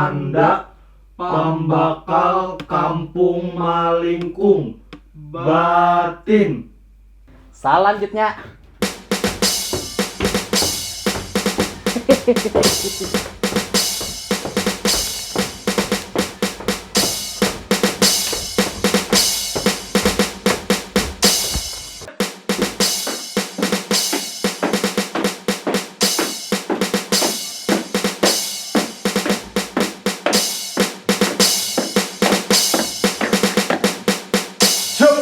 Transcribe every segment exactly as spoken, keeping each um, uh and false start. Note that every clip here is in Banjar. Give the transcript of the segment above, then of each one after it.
Anda pambakal kampung Malingkung Batin. Salanjutnya. Siap.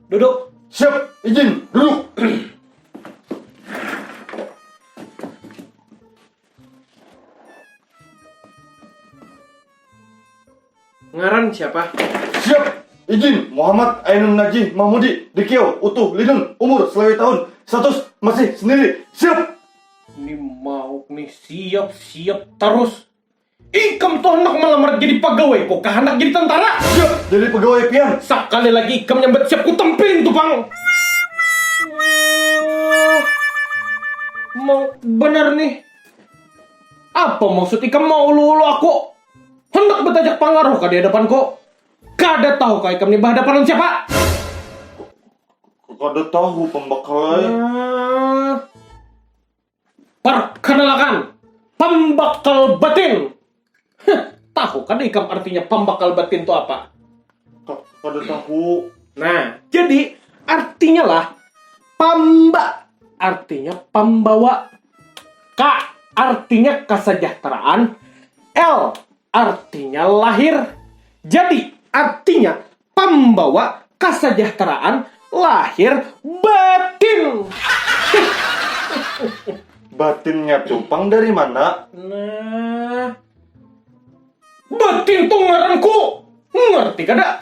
Duduk. Siap. Izin. Duduk. Ngaran siapa? Siap. Izin. Muhammad Ainun Najih Mahmudi, D Q, utuh, Linun, umur selawi tahun, status masih sendiri. Siap. Ini mau nih, siap siap terus. Ikam tuh hendak melamar jadi pegawai, kok hendak jadi tentara? Siap jadi pegawai pian. Sekali lagi ikam nyambat siap, ku tempin tuh pang. Mau benar nih. Apa maksud ikam mau ulu-ulu aku? Hendak betajak pangaruh ka di hadapanku. Kada tahu kah ikam ni bahadapan lawan siapa? Kada tahu pambakal ai. Nah. Perkenalkan, pambakal batin. Heh, tahu kada ikam artinya pambakal batin tu apa? Ka, kada tahu. Nah, jadi artinya lah pamba artinya pambawa. Ka artinya kesejahteraan. L artinya lahir. Jadi artinya pambawa kesejahteraan lahir batin. Batinnya tuh pang dari mana? Nah, batin tuh ngaranku. Ngerti kada?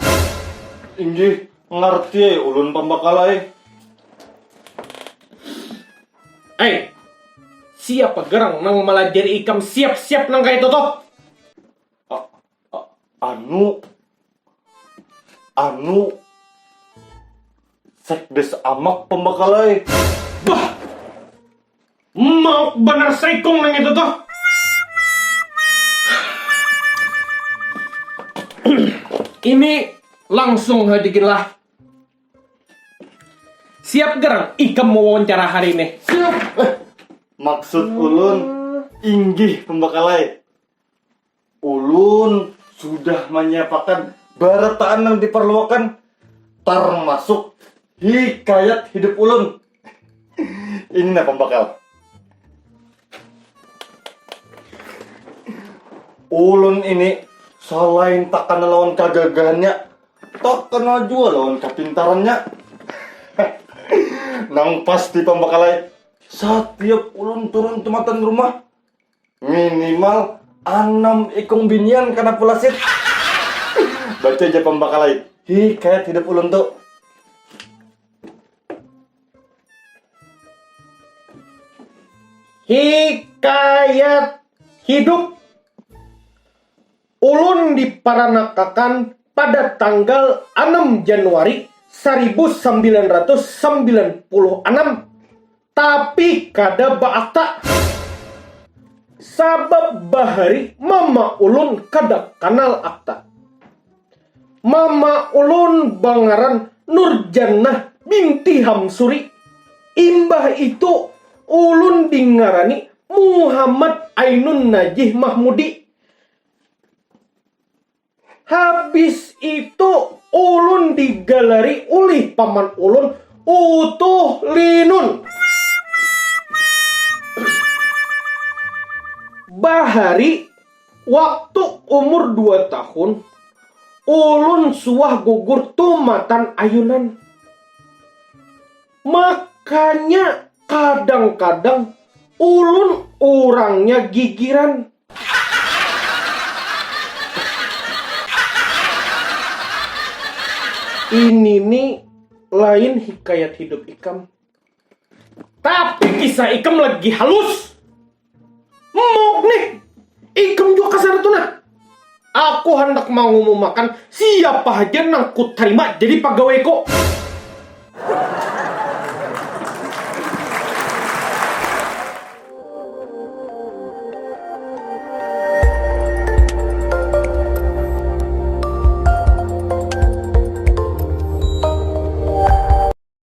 Inggih, ngerti ai ulun pambakalai. Eh, siapa gerang nang melajari ikam siap-siap nang kayak itu tuh? Anu, anu, sekdes amak pembakalai. Bah, mau benar saikung nang itu tuh. Ini langsung haja gin lah. Siap gerang ikam mewawancara hari ini. Siap. Eh, maksud ulun inggih pembakalai. Ulun sudah manyiapakan barataan nang diparluakan, tarmasuk hikayat hidup ulun. Ini nah pambakal. Ulun ini salain takana lawan kagagahannya, takana jua lawan kapintarannya. Nang pasti pambakal ai, satiap ulun turun tumatan rumah, minimal anam ikung binian kana pulasit. Baca ja pambakalai hikayat hidup ulun tu. Hikayat hidup ulun diparanakakan pada tanggal anam Januari saribu sambilan ratus sambilan puluh anam. Tapi kada baakta. Sabab bahari mama ulun kada kanal akta. Mama ulun bangaran Nurjannah binti Hamsuri. Imbah itu ulun dingarani Muhammad Ainun Najih Mahmudi. Habis itu ulun digalari ulih paman ulun Utuh Linun. Bahari waktu umur dua tahun, ulun suah gugur tumatan ayunan. Makanya kadang-kadang ulun urangnya gigiran. Ini ni lain hikayat hidup ikam. Tapi kisah ikam lagi halus. Mok nih, ikam jua kasana tu nah. Aku handak mangumumakan siapa haja nang kutarima jadi pagawaiku.